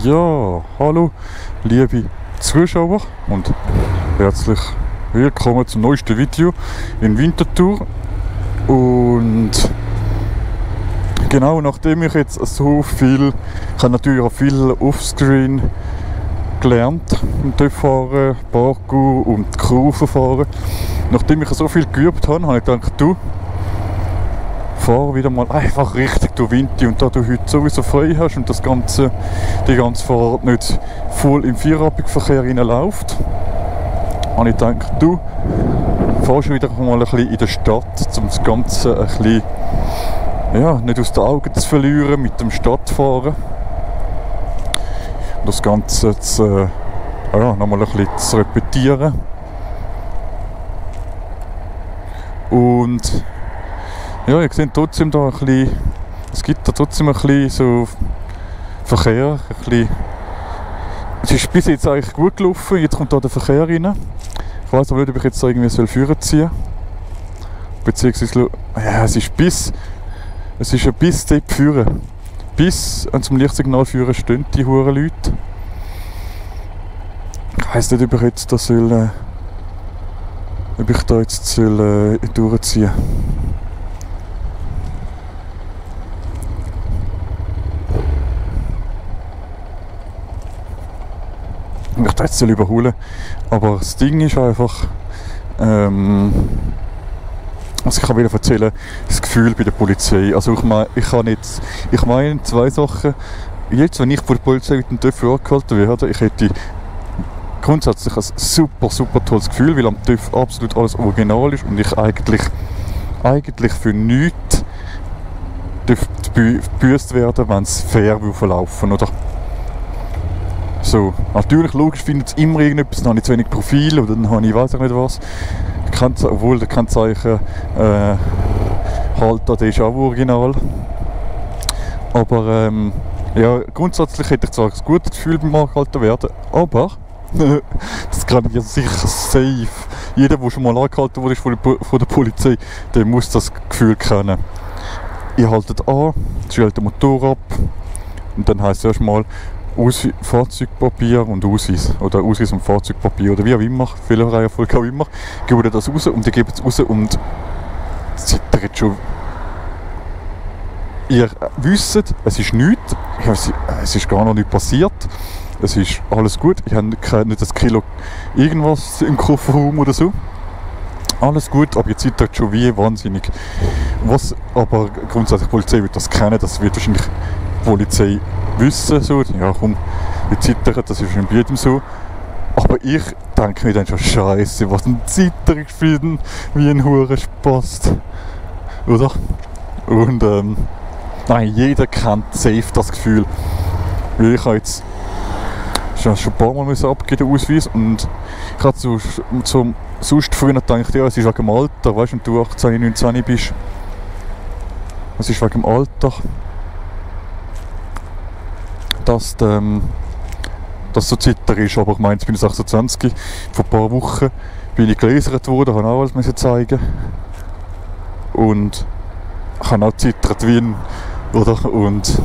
Ja, hallo liebe Zuschauer und herzlich willkommen zum neuesten Video in Winterthur. Und genau, nachdem ich jetzt so viel, ich habe natürlich auch viel offscreen gelernt, im TÜV-Fahren, Parkour und Kurven fahren. Nachdem ich so viel geübt habe, habe ich gedacht, du fahr wieder mal einfach richtig durch Winter, und da du heute sowieso frei hast und die ganze Fahrt nicht voll im Vierradverkehr läuft, habe ich gedacht, du fahrst wieder mal ein bisschen in der Stadt, um das Ganze ein bisschen, ja, nicht aus den Augen zu verlieren mit dem Stadtfahren. Und das Ganze nochmal ein bisschen zu repetieren. Und ja, ihr seht trotzdem da ein bisschen, es gibt da trotzdem ein bisschen so Verkehr, ein bisschen. Es ist bis jetzt eigentlich gut gelaufen, jetzt kommt da der Verkehr rein. Ich weiss aber nicht, ob ich jetzt da irgendwie führen ziehen soll. Beziehungsweise, ja, es ist ein bis dort führen. Bis zum Lichtsignal führen stehen die huren Leute. Ich weiss nicht, ob ich jetzt da soll, durchziehen. Ich möchte jetzt überholen, aber das Ding ist einfach, also ich kann wieder erzählen, das Gefühl bei der Polizei. Also ich meine zwei Sachen. Jetzt, wenn ich von der Polizei mit dem TÜV angehalten werde, ich hätte grundsätzlich ein super tolles Gefühl, weil am TÜV absolut alles original ist und ich eigentlich für nichts gebüßt werden, wenn es fair verlaufen, oder? So, natürlich, logisch findet es immer irgendetwas, dann habe ich zu wenig Profil oder dann habe ich weiss auch nicht was. Obwohl der Kennzeichen Halter, der ist auch original. Aber ja, grundsätzlich hätte ich zwar ein gutes Gefühl beim Angehalten werden, aber das kann ich ja sicher safe. Jeder, der schon mal angehalten wurde von der Polizei, der muss das Gefühl kennen. Ihr haltet an, stellt den Motor ab und dann heisst es erstmal Fahrzeugpapier und Ausweis. Oder Ausweis und Fahrzeugpapier oder wie auch immer, welche Reihenfolge auch immer. Geben ihr das raus und die geben es raus und zittert schon. Ihr wisst, es ist nichts, es ist gar noch nicht passiert. Es ist alles gut, ich habe nicht ein Kilo irgendwas im Kofferraum oder so. Alles gut, aber ihr zittert schon wie wahnsinnig. Was aber grundsätzlich die Polizei wird das kennen, das wird wahrscheinlich die Polizei wissen, so, ja komm, wir zittern, das ist bei jedem so. Aber ich denke mir dann schon, Scheiße, was ein Zitterungsfrieden, wie ein Hurenspaß, oder? Und nein, jeder kennt safe das Gefühl. Weil ich habe jetzt schon ein paar Mal abgeben, den Ausweis, und ich habe sonst früher gedacht, ja, es ist wegen dem Alter, weißt du, wenn du 18, 19 bist, es ist wegen dem Alter, dass so zitter ist, aber ich meine, jetzt bin ich 26, vor ein paar Wochen bin ich gelasert worden, habe auch alles zeigen und ich habe auch zittert wie ein, oder? Und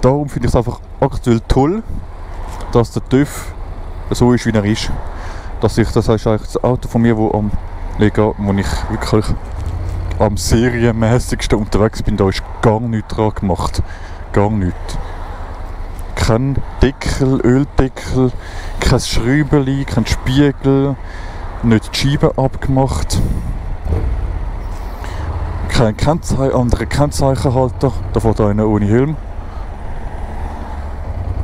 darum finde ich es einfach aktuell toll, dass der TÜV so ist, wie er ist. Das ist eigentlich das Auto von mir, wo ich wirklich am serienmäßigsten unterwegs bin. Da ist gar nichts dran gemacht. Gar nichts. Kein Deckel, Öldeckel, kein Schräubeli, kein Spiegel, nicht die Scheiben abgemacht. Kein anderer Kennzeichenhalter, da fährt einer ohne Helm.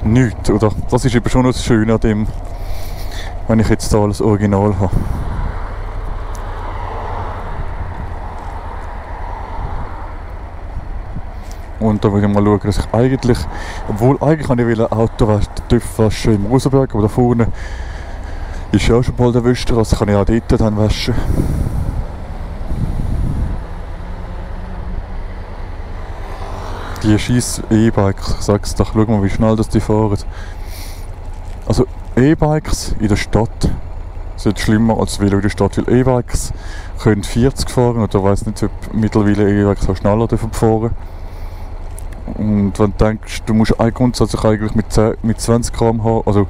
Nichts, oder? Das ist eben schon das Schöne an dem, wenn ich jetzt da alles original habe. Und da will ich mal schauen, dass ich eigentlich kann ich ein Auto waschen, der TÜV waschen im Rosenberg, aber da vorne ist ja auch schon bald der Wäschstrasse, kann ich auch dort dann waschen. Die scheiß E-Bikes, ich sag's doch, schau mal, wie schnell das die fahren. Also E-Bikes in der Stadt sind schlimmer als Velo in der Stadt, weil E-Bikes können 40 fahren, oder ich weiss nicht, ob mittlerweile E-Bikes auch schneller fahren. Und wenn du denkst, du musst grundsätzlich eigentlich mit 20 km/h, also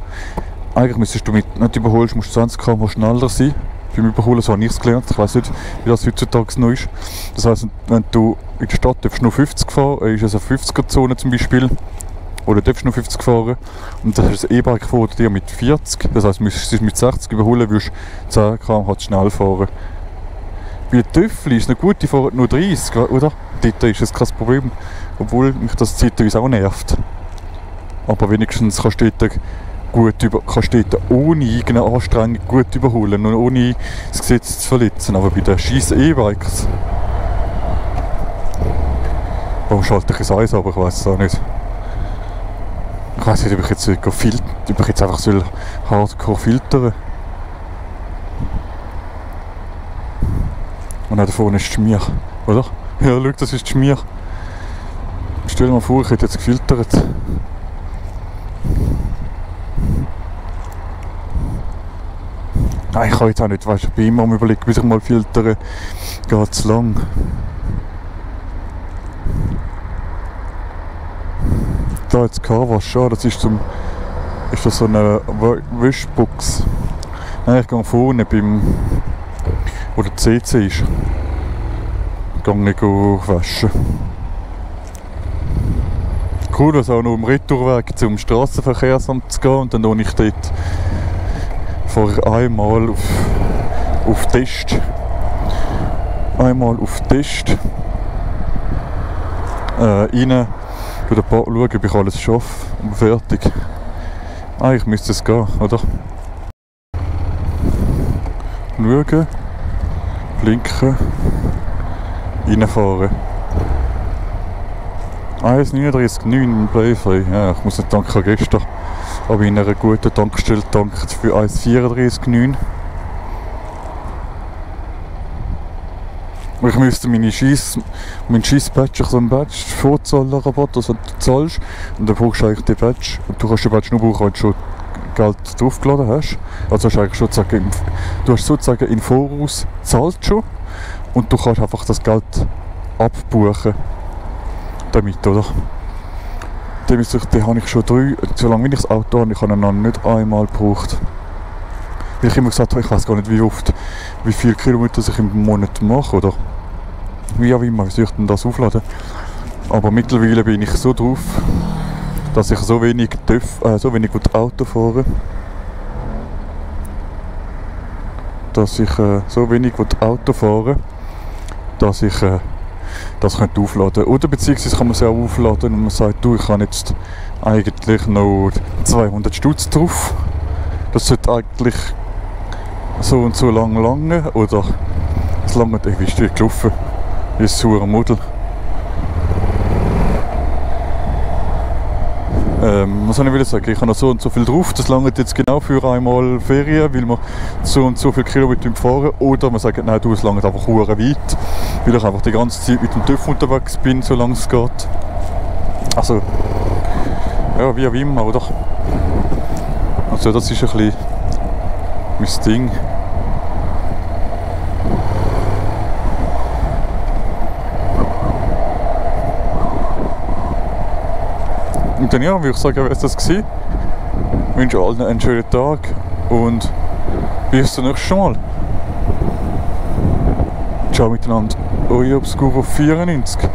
eigentlich müsstest du nicht überholst, musst 20 km/h schneller sein. Beim Überholen, so habe ich es gelernt. Ich weiss nicht, wie das heutzutage noch ist. Das heisst, wenn du in der Stadt nur 50 fahren, ist es eine 50er-Zone zum Beispiel, oder darfst nur 50 fahren, und dann hast du ein E-Bike vor dir mit 40, das heisst, du müsstest es mit 60 überholen, würdest 10 km/h zu schnell fahren. Bei den Töffel ist es noch gut, die fahren nur 30, oder? Dort ist es kein Problem, obwohl mich das zeitweise auch nervt. Aber wenigstens kannst du dort ohne irgendeine Anstrengung gut überholen und ohne das Gesetz zu verletzen. Aber bei den scheiß E-Bikes, warum schalte ich es eins, aber ich weiss es auch nicht. Ich weiss nicht, ob ich jetzt einfach hardcore filtern. Und auch da vorne ist die Schmier, oder? Ja, schau, das ist die Schmier. Stell dir mal vor, ich hätte jetzt gefiltert. Nein, ich kann jetzt auch nicht, weißt du, ich bin immer am Überlegen, bis ich mal filtere, geht es lang. Da jetzt Carwash, das ist das so eine Wäschbox. Nein, ich gehe vorne wo der CC ist. Gehe ich waschen. Cool, dass auch noch im Retourweg zum Strassenverkehrsamt zu gehen, und dann ich dort fahre ich einmal auf Test. Einmal auf Test. Rein, schauen, ob ich alles schaffe und fertig. Eigentlich müsste es gehen, oder? Schauen, blinken, reinfahren. 1,39,9 bleifrei. Ja, ich muss nicht tanken, gestern habe ich in einer guten Tankstelle getankt für 1,34,9. Ich müsste meinen Scheiss-Badge, so einen Badge, Vorzahlerrabatt, also du zahlst, und dann brauchst du eigentlich den Badge. Und du kannst den Badge nur brauchen, wenn du schon Geld draufgeladen hast. Also hast du eigentlich du hast sozusagen im Voraus gezahlt schon, und du kannst einfach das Geld abbuchen damit, oder? Den habe ich schon solange ich das Auto habe, ich habe ihn noch nicht einmal gebraucht. Weil ich immer gesagt habe, ich weiß gar nicht, wie viele Kilometer ich im Monat mache, oder wie auch immer, wie soll ich denn das aufladen? Aber mittlerweile bin ich so drauf, dass ich so wenig Auto fahre, dass ich das könnte aufladen. Oder beziehungsweise kann man es auch aufladen und man sagt, du, ich habe jetzt eigentlich noch 200 Stutz drauf. Das sollte eigentlich so und so lange, oder es lange, wie ist die gelaufen? Wie ein sauer Model. Was soll ich sagen? Ich habe noch so und so viel drauf, das langt jetzt genau für einmal Ferien, weil wir so und so viele Kilometer fahren. Oder man sagt, nein, es langt einfach verdammt weit, weil ich einfach die ganze Zeit mit dem TÜV unterwegs bin, solange es geht. Also, ja, wie auch immer, oder? Also das ist ein bisschen mein Ding. Und dann, ja, würde ich sagen, wäre es das gewesen. Ich wünsche allen einen schönen Tag und bis zum nächsten Mal. Ciao miteinander, euer Obscuro 94.